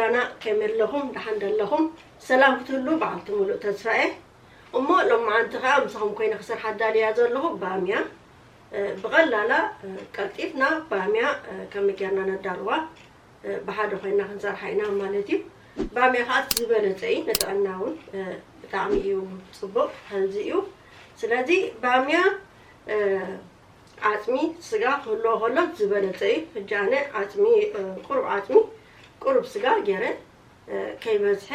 ኣና ከመይ ኣለኹም? ደሓን ዶ ኣለኹም? ሰላም ክትህሉ በዓልቲ ሙሉእ ተስፋ እየ። እሞ ሎማዓንቲ ኸዓ ምሳኹም ኮይነ ክሰርሓ ኣዳልያ ዘለኹ ባምያ፣ እ፣ ብቐላላ፣ እ፣ ቀልጢፍና ባምያ፣ እ፣ ከመይ ጌርና ነዳልዋ፣ እ፣ ብሓደ ኮይና ክንሰርሓ ኢና ማለት እዩ። ባምያ ኸዓ እቲ ዝበለጸ እዩ፣ ንጥዕና እውን፣ እ፣ ብጣዕሚ እዩ ጽቡቕ፣ ሄልዚ እዩ። ስለዚ ባምያ፣ እ፣ ዓጽሚ ስጋ ክህልዎ ከሎ ዝበለጸ እዩ። ሕጂ ኣነ ዓጽሚ፣ እ፣ ቁሩብ ዓጽሚ፣ ቁሩብ ስጋ ገይረ፣ እ፣ ከይበዝሐ፣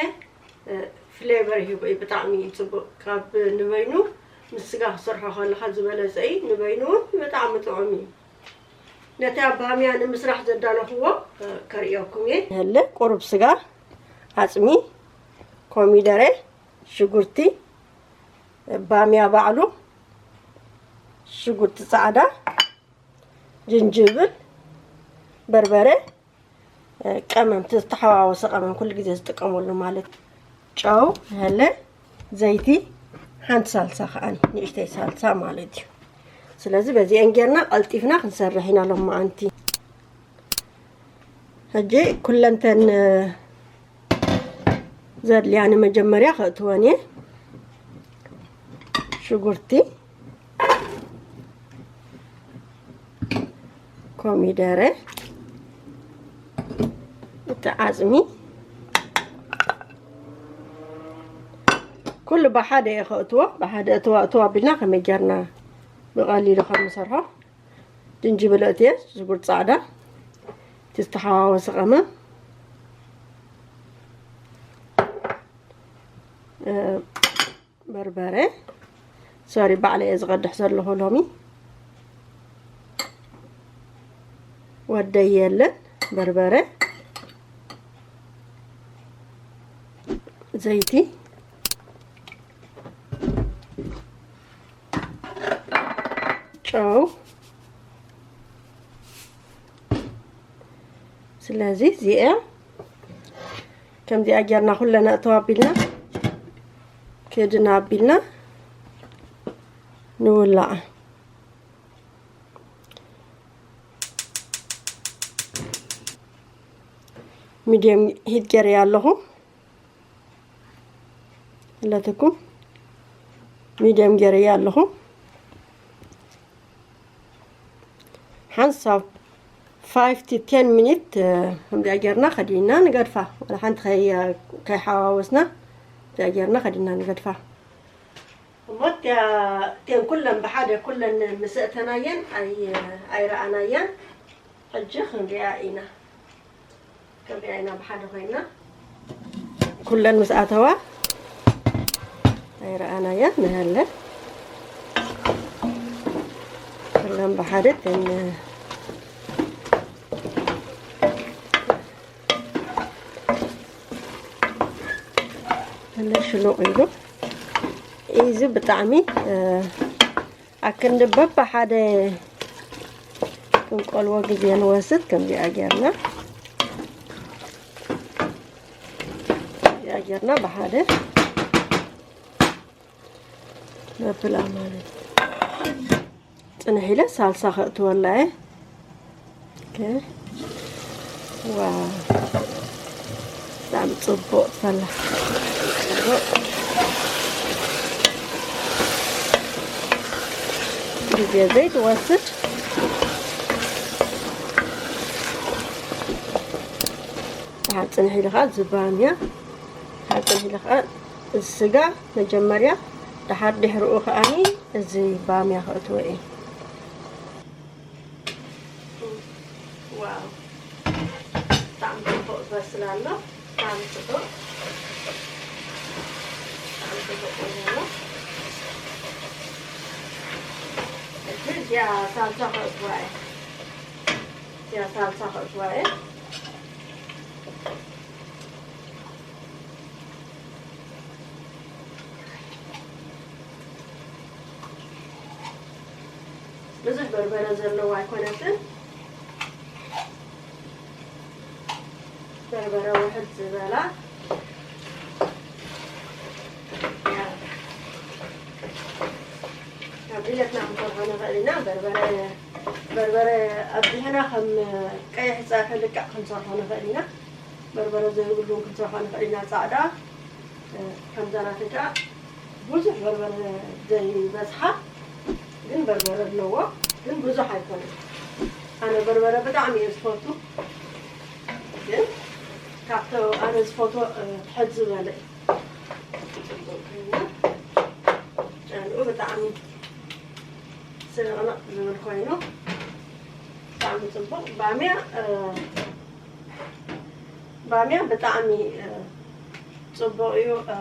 እ፣ ፍሌቨር ይህቦ እዩ። ብጣዕሚ እዩ ጽቡቕ። ካብ ንበይኑ ምስ ስጋ ክሰርሖ ከለኻ ዝበለጸ እዩ። ንበይኑ እውን ብጣዕሚ ጥዑም እዩ። ነቲ ኣብ ባምያ ንምስራሕ ዘዳለኽዎ፣ እ፣ ከርእየኩም እየ። ንሀለ ቁሩብ ስጋ፣ ዓጽሚ፣ ኮሚደረ፣ ሽጉርቲ፣ ባምያ ባዕሉ፣ ሽጉርቲ ጻዕዳ፣ ጅንጅብል፣ በርበረ፣ እ፣ ቀመም፣ እቲ ዝተሓዋወሰ ቀመም ኩሉ ግዜ ዝጥቀመሉ ማለት እዩ። ጨው፣ ንሀለ፣ ዘይቲ፣ ሓንቲ ሳልሳ ከኣ ንእሽተይ ሳልሳ ማለት እዩ። ስለዚ በዚአን ጌርና ቀልጢፍና ክንሰርሕ ኢና ሎማዓንቲ። ሕጂ ኩለንተን ዘድልያኒ መጀመርያ ከእትወን እየ። ሽጉርቲ፣ ኮሚደረ፣ እቲ ዓጽሚ፣ ኩሉ ብሓደ እየ ከእትዎ። ብሓደ እትዋ እትዋ ኣቢልና ከመይ ጌርና ብቐሊሉ ከም ንሰርሖ። ጅንጅብል እትየ፣ ሽጉርቲ ጻዕዳ፣ እቲ ዝተሓዋወሰ ቀመም፣ እ፣ በርበረ፣ ሶሪ፣ ባዕለ እየ ዝቐድሕ ዘለኹ ሎሚ። ወደይ የለን፣ በርበረ፣ ዘይቲ፣ ጨው። ስለዚ እዚኣ ከምዚኣ ጌርና ኩለና እተው ኣቢልና፣ ክድና ኣቢልና ንውላዓ። ሚድየም ሂት ገይረያ ኣለኹ። ኣለትኩም ሚድየም ገይረያ ኣለኹ። ሓንሳብ ፋይቭ ቱ ቴን ሚኒት፣ እ፣ ከምዚኣ ጌርና ከዲና ንገድፋ። ዋላ ሓንቲ ከይ-፣ ከይሓዋወስና ከምዚኣ ጌርና ከዲና ንገድፋ። እሞ እቲኣ፣ እተን ኩለን ብሓደ ኩለን ምስ ኣእተናየን ኣይ-፣ ኣይረኣናያን። ሕጂ ክንሪኣ ኢና። ክንሪኣ ኢና ብሓደ ኮይና። ኩለን ምስ ኣተዋ ኣይረኣናያን ንሀለ። ኩለን ብሓደ እተን፣ ሀለ ሽሉቕ ኢሉ። እዚ ብጣዕሚ፣ እ፣ ኣክንዲ በብሓደ ክንቆልዎ ግዜ ንወስድ። ከምዚኣ ጌርና፣ ከምዚኣ ጌርና ብሓደ ነብላ ማለት እዩ። ጽንሕ ኢለ ሳልሳ ከእትወላ እየ። ኦኬ። ዋው። ብጣዕሚ ጽቡቕ ፈላ። ጽቡቕ። ግዜ ዘይትወስድ። ደሓር ጽንሕ ኢሉ ኸኣ ዝባን እያ። ደሓር ጽንሕ ኢሉ ኸኣ እዚ ስጋ መጀመርያ፣ ደሓር ድሕሪኡ ኸኣኒ እዚ ባምያ ከእትዎ እየ። ዋው፣ ብጣዕሚ ጽቡቕ ዝበስል ኣሎ። ብጣዕሚ ጽቡቕ፣ ብጣዕሚ ጽቡቕ ኮይኑ ኣሎ። ሕጂ እዚኣ ሳልሳ ከእትዋ እየ። እዚኣ ሳልሳ ከእትዋ እየ። ብዙሕ በርበረ ዘለዎ ኣይኮነትን። በርበረ ውሕድ ዝበላ ኣብ ድሌትና ክንሰርሖ ንኽእል ኢና። በርበረ፣ በርበረ ኣብዚሕና ከም ቀይሕ ፀብሒ ልክዕ ክንሰርሖ ንኽእል ኢና። በርበረ ዘይብሉ ክንሰርሖ ንኽእል ኢና። ፃዕዳ፣ እ፣ ከምዛ ናተይ ከዓ ብዙሕ በርበረ ዘይበዝሓ፣ ግን በርበረ ኣለዎ፣ ግን ብዙሕ ኣይኮነን። ኣነ በርበረ ብጣዕሚ እየ ዝፈቱ፣ ግን ካብቶ ኣነ ዝፈቶ፣ እ፣ ትሕት ዝበለ እዩ። ፅቡቅ ኮይኑ ጨንኡ ብጣዕሚ ስንቕንቕ ዝብል ኮይኑ ብጣዕሚ ፅቡቅ። ባምያ፣ እ፣ ባምያ ብጣዕሚ፣ እ፣ ፅቡቅ እዩ። እ፣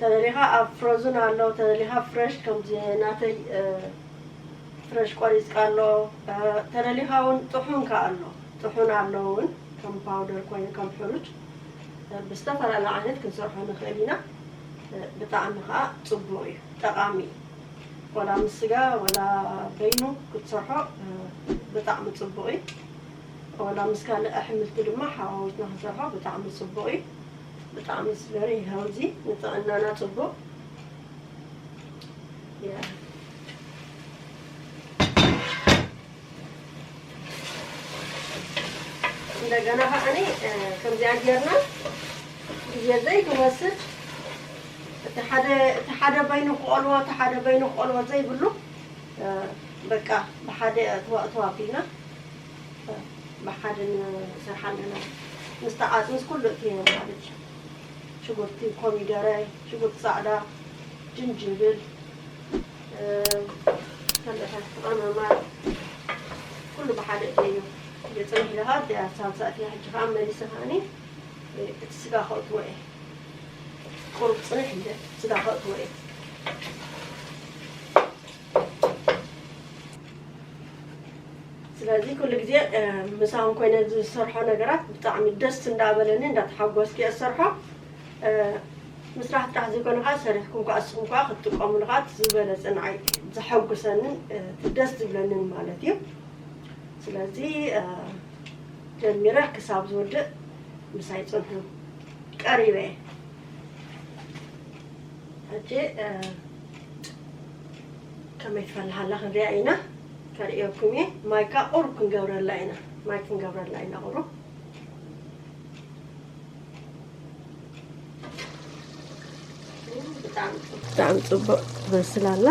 ተደሊኻ ኣብ ፍሮዝን ኣሎ፣ ተደሊኻ ፍሬሽ ከምዚ ናተይ፣ እ፣ ፍሬሽ ቆሪፅካ ኣሎ። እ፣ ተደሊኻ እውን ጥሑን ከ ኣሎ፣ ጥሑን ኣሎ እውን ከም ፓውደር ኮይኑ ከም ሕሩጭ፣ እ፣ ብዝተፈላለየ ዓይነት ክንሰርሖ ንኽእል ኢና። እ፣ ብጣዕሚ ከዓ ፅቡቅ እዩ፣ ጠቃሚ እዩ። ወላ ምስ ስጋ ወላ በይኑ ክትሰርሖ፣ እ፣ ብጣዕሚ ፅቡቅ እዩ። ወላ ምስ ካልእ ኣሕምልቲ ድማ ሓዋዊትና ክንሰርሖ ብጣዕሚ ፅቡቅ እዩ። ብጣዕሚ is very healthy፣ ንጥዕናና ፅቡቅ። ያ። እንደገና ከዓኒ፣ እ፣ ከምዚኣ ጌርና ግዜ ዘይክወስድ እቲ ሓደ፣ እቲ ሓደ በይኑ ክቆልዎ፣ እቲ ሓደ በይኑ ክቆልዎ ዘይብሉ፣ እ፣ በቃ ብሓደ ተዋ-፣ ተዋቢልና፣ እ፣ ብሓደ ንሰርሓ ኣለና። ምስ ተዓፅምስ ኩሉ እቲ ማለት እዩ። ሽጉርቲ ኮሚደረ፣ ሽጉርቲ ፃዕዳ፣ ጅንጅብል፣ እ፣ ካልኦታት ቀመማት ኩሉ ብሓደ እተዮ። ገፅና ሒለኻ እቲኣ ሳልሳ እቲኣ ሕጂ ከዓ መሊሰ ከዓኒ፣ እ፣ እቲ ስጋ ከእትዎ እየ። ቁሩብ ፅንሕ ኢለ ስጋ ከእትዎ እየ። ስለዚ ኩሉ ግዜ፣ እ፣ ምሳም ኮይነ ዝሰርሖ ነገራት ብጣዕሚ ደስ እንዳበለኒ እንዳተሓጎስኩ እየ ዝሰርሖ። እ፣ ምስራሕ ጥራሕ ዘይኮነ ከዓ ሰሪሕኩም ከዓ እስኹም ከዓ ክትጥቀሙሉ ከዓ እቲ ዝበለፀ ንዓይ ዘሐጉሰንን፣ እ፣ እቲ ደስ ዝብለንን ማለት እዩ። ስለዚ፣ እ፣ ጀሚረ ክሳብ ዝውድእ ምሳይ ፅንሑ ቀሪበ እየ። ሕጂ፣ እ፣ ከመይ ትፈልሃላ ክንሪኣ ኢና። ከርእየኩም እየ። ማይ ከዓ ቁሩብ ክንገብረላ ኢና። ማይ ክንገብረላ ኢና ቁሩብ። ብጣዕሚ ጽቡቅ። ብጣዕሚ ጽቡቅ ትበስል ኣላ።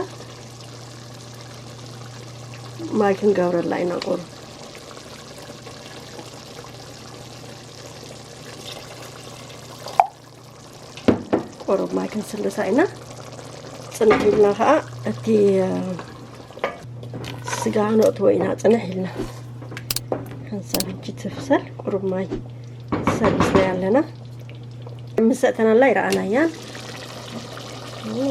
ማይ ክንገብረላ ኢና ቁሩብ። ቁሩብ ማይ ክንስልሳ ኢና። ጽንሕ ኢልና ኸኣ እቲ፣ እ፣ ስጋ ነእትዎ ኢና። ጽንሕ ኢልና ሓንሳብ ሕጂ ትብሰል። ቁሩብ ማይ ሰልስና ኣለና። ምስ ኣእተናላ ይረኣናያን። ኦ።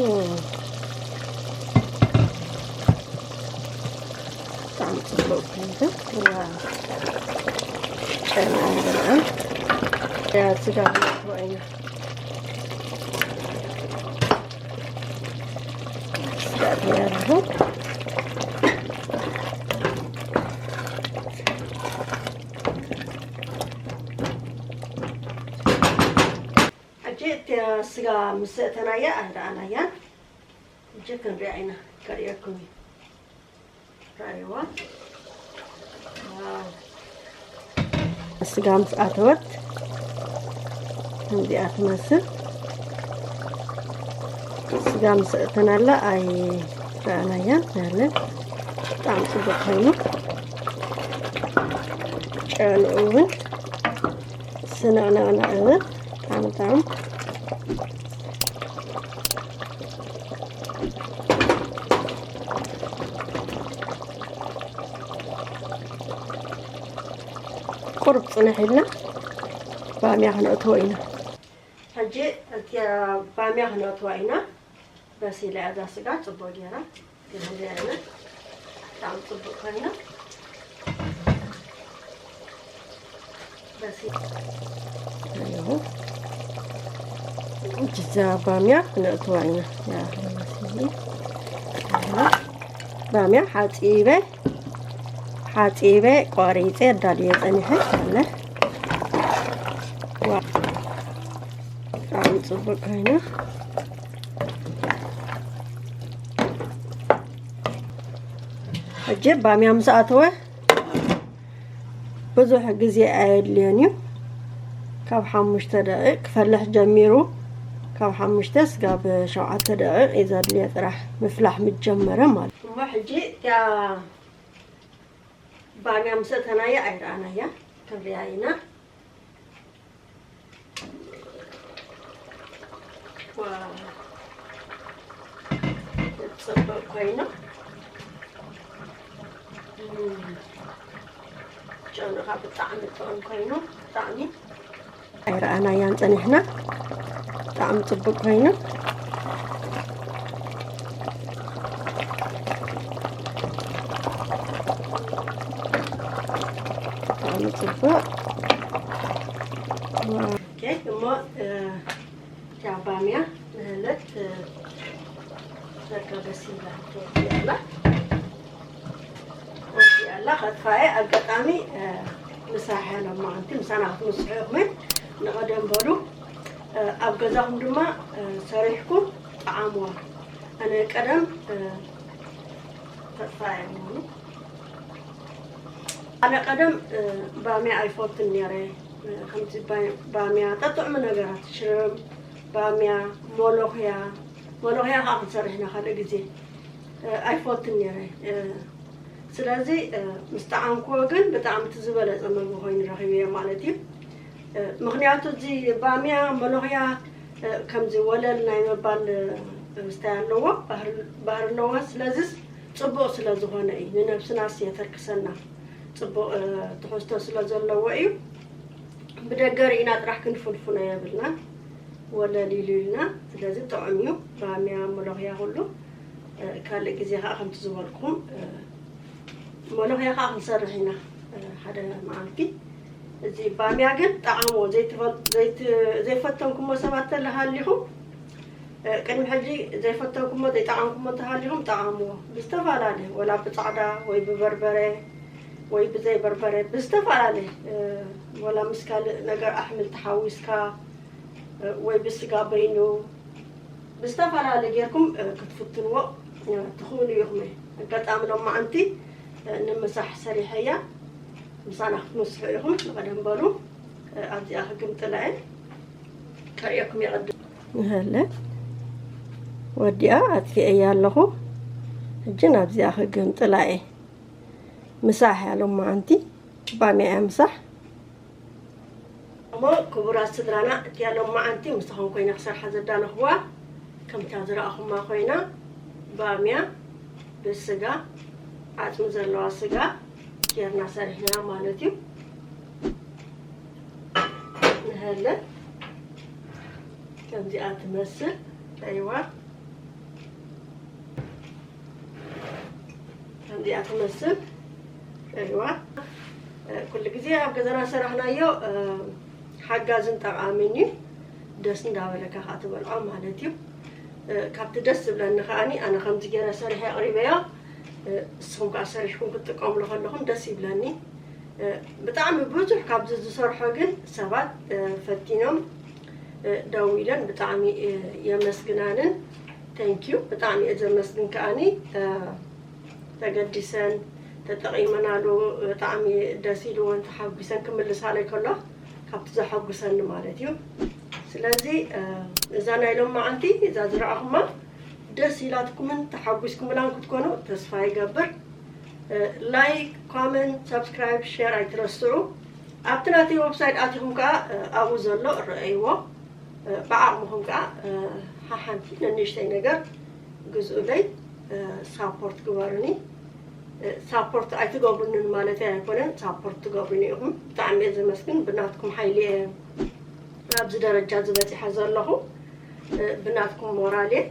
ብጣዕሚ ጽቡቅ ኮይኑ። ዋው። ጨና ይበልዓ። ያ ስጋ ነእትዎ ኢና። ስጋ ነእትዎ። ሕጂ እቲ ስጋ ምስ እተናያ ኣይረኣናያን። ሕጂ ክንሪኣ ኢና፣ ከርእየኩም እዩ። ራእይዋ። ዋው። ስጋ ምስ ኣተወት ከምዚኣ ትመስል። ስጋ ምስ እተናላ ኣይረኣናያን ያለን። ብጣዕሚ ጽቡቅ ኮይኑ። ጨንኡ እውን ስንቕንቕንቕ ዝብል ብጣዕሚ ጥዑም። ቁሩብ ጽንሕ ኢልና ባምያ ክነእትዎ ኢና። ሕጂ እቲ ባምያ ክነእትዋ ኢና። በሲላ እያ እዛ ስጋ ጽቡቅ ጌራ። ገለ ገለ ብጣዕሚ ጽቡቅ ኮይና። በሲ-፣ ኣይዋ። እዛ ባምያ ክነእትዋ ኢና። ያ፣ በሲ-፣ ባምያ ሓጺበ፣ ሓጺበ ቆሪጸ ኣዳልየ ጸኒሐ ኣለ። ዋ፣ ብጣዕሚ ጽቡቅ ኮይና። ሕጂ ባምያ ምስ ኣተወ ብዙሕ ግዜ ኣየድልዮን እዩ። ካብ ሓሙሽተ ደቂቕ ክፈልሕ ጀሚሩ፣ ካብ ሓሙሽተ ስጋብ ሸውዓተ ደቂቕ እዩ ዘድልዮ ጥራሕ ምፍላሕ ምጀመረ ማለት። እሞ ሕጂ እቲኣ ባንያ ምስ እተናያ ኣይረኣናያ፣ ክንሪኣ ኢና። ዋው፣ ጽቡቕ ኮይኑ። እም፣ ጨኑኻ ብጣዕሚ ጥዑም ኮይኑ፣ ብጣዕሚ ኣይረኣናያን ጸኒሕና። ብጣዕሚ ጽቡቕ ኮይኑ። ብጣዕሚ ጽቡቕ። ኦኬ፣ እሞ፣ እ፣ እታ ባምያ ንህለት፣ እ፣ ዳርጋ በሲላ ትወዲ ኣላ። ወዲ ኣላ፣ ከጥፋኤ ኣጋጣሚ፣ እ፣ ምሳሕ ሎማዓንቲ ምሳና ክትምስሑ ኢኹምን ንቐደም በሉ። እ፣ ኣብ ገዛኹም ድማ፣ እ፣ ሰሪሕኩም ጠዓምዋ። ኣነ ቀደም፣ እ፣ ከጥፋኤ ምዃኑ። ኣነ ቀደም፣ እ፣ ባምያ ኣይፈቱን ነይረ። እ፣ ከምዚ ባይ-፣ ባምያ፣ ጠጥዕሚ ነገራት፣ ሽርም፣ ባምያ፣ ሞሎኽያ፣ ሞሎኽያ ከዓ ክንሰርሕ ኢና ካልእ ግዜ። እ፣ ኣይፈቱን ነይረ። እ፣ ስለዚ፣ እ፣ ምስ ጠዓምክዎ ግን ብጣዕሚ እቲ ዝበለጸ መግቢ ኮይኑ ረኺበዮ ማለት እዩ። እ፣ ምኽንያቱ እዚ ባምያ፣ ሞሎኽያ፣ እ፣ ከምዚ ወለል ናይ ምባል፣ እ፣ ስታይ ኣለዎ፣ ባህሪ፣ ባህሪ ኣለዎ። ስለዚስ ጽቡቕ ስለ ዝኾነ እዩ፣ ንነብስናስ የተርክሰና። ጽቡቕ፣ እ፣ ትሕዝቶ ስለ ዘለዎ እዩ። ብደገ ርኢና ጥራሕ ክንፍንፍኖ የብልናን። ወለል ኢሉ ኢልና፣ ስለዚ ጥዑም እዩ። ባምያ፣ ሞሎኽያ፣ ኩሉ፣ እ፣ ካልእ ግዜ ኸዓ ከምቲ ዝበልኩም፣ እ፣ ሞሎኽያ ኸዓ ክንሰርሕ ኢና፣ እ፣ ሓደ መዓልቲ። እዚ ባምያ ግን ጠዓሞ፣ ዘይትፈል-፣ ዘይት-፣ ዘይፈተንኩሞ ሰባት ተለሃሊኹም፣ እ፣ ቅድሚ ሕጂ ዘይፈተንኩሞ፣ ዘይጠዓምኩሞ እንተሃሊኹም፣ ጠዓምዎ። ብዝተፈላለየ፣ ወላ ብጻዕዳ ወይ ብበርበረ ወይ ብዘይ በርበረ፣ ብዝተፈላለየ፣ እ፣ ወላ ምስ ካልእ ነገር ኣሕምልቲ ሓዊስካ፣ እ፣ ወይ ብስጋ በይኑ፣ ብዝተፈላለየ ጌርኩም፣ እ፣ ክትፍትንዎ፣ እ፣ ትኽእሉ ኢኹም። ኣጋጣሚ ሎማዓንቲ፣ እ፣ ንምሳሕ ሰሪሐያ፣ ምሳና ክትምስሑ ኢኹም። ንቐደም በሉ፣ እ፣ ኣብዚኣ ክግምጥላ እየ። ከርእየኩም የቐድም። ንሃለ ወዲኣ ኣጥፊኤያ ኣለኹ። ሕጂ ናብዚኣ ክግምጥላ እየ። ምሳሕ እያ ሎማዓንቲ፣ ባምያ እያ ምሳሕ። እሞ ክቡራት ስድራና፣ እቲኣ ሎማዓንቲ ምሳኹም ኮይነ ክሰርሓ ዘዳለኹዋ፣ ከምታ ዝረኣኹማ ኮይና፣ ባምያ ብስጋ፣ ዓጽሚ ዘለዋ ስጋ ጌርና ሰሪሕና ማለት እዩ። ንሃለ ከምዚኣ ትመስል፣ ኣይዋ። ከምዚኣ ትመስል። እዋ፣ እ፣ ኩሉ ግዜ ኣብ ገዛና ሰራሕናዮ፣ እ፣ ሓጋዝን ጠቓምን እዩ። ደስ እንዳበለካ ከዓ ትበልዖ ማለት እዩ። እ፣ ካብቲ ደስ ዝብለኒ ከዓኒ ኣነ ከምዚ ገይረ ሰሪሐ ኣቕሪበዮ፣ እ፣ ንስኹም ከዓ ሰሪሕኩም ክትጥቀምሉ ከለኹም ደስ ይብለኒ። እ፣ ብጣዕሚ ብዙሕ ካብዚ ዝሰርሖ ግን ሰባት፣ እ፣ ፈቲኖም፣ እ፣ ደዊለን ብጣዕሚ፣ እ፣ የመስግናንን። Thank you። ብጣዕሚ እየ ዘመስግን ከዓኒ፣ እ፣ ተገዲሰን ተጠቒመናሉ ብጣዕሚ ደስ ኢልወን ተሓጒሰን ክምልሳለይ ከሎ ካብቲ ዘሐጉሰኒ ማለት እዩ። ስለዚ፣ እ፣ እዛ ናይ ሎማዓንቲ እዛ ዝረኣኹማ ደስ ኢላትኩምን ተሓጒስኩምላን ክትኮኑ ተስፋ ይገብር። እ፣ ላይክ፣ ኮመንት፣ ሳብስክራይብ፣ ሼር ኣይትረስዑ። ኣብቲ ናተይ ዌብሳይት ኣቲኹም ከኣ፣ እ፣ ኣብኡ ዘሎ ረኣይዎ። እ፣ ብዓቕምኹም ከኣ፣ እ፣ ሓሓንቲ ንንእሽተይ ነገር ግዝኡለይ፣ እ፣ ሳፖርት ግበሩኒ። እ፣ ሳፖርት ኣይትገብሩንን ማለተይ ኣይኮነን፣ ሳፖርት ትገብሩኒ ኢኹም። ብጣዕሚ እየ ዘመስግን፣ ብናትኩም ሓይሊ እየ ኣብዚ ደረጃ እዚ በጺሐ ዘለኹ፣ እ፣ ብናትኩም ሞራል እየ።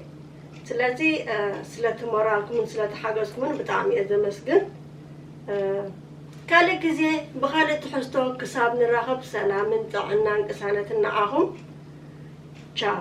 ስለዚ፣ እ፣ ስለቲ ሞራልኩምን ስለቲ ሓገዝኩምን ብጣዕሚ እየ ዘመስግን። እ፣ ካልእ ግዜ ብኻልእ ትሕዝቶ ክሳብ ንራኸብ ሰላምን ጥዕናን ቅሳነትን ንዓኹም። ቻው።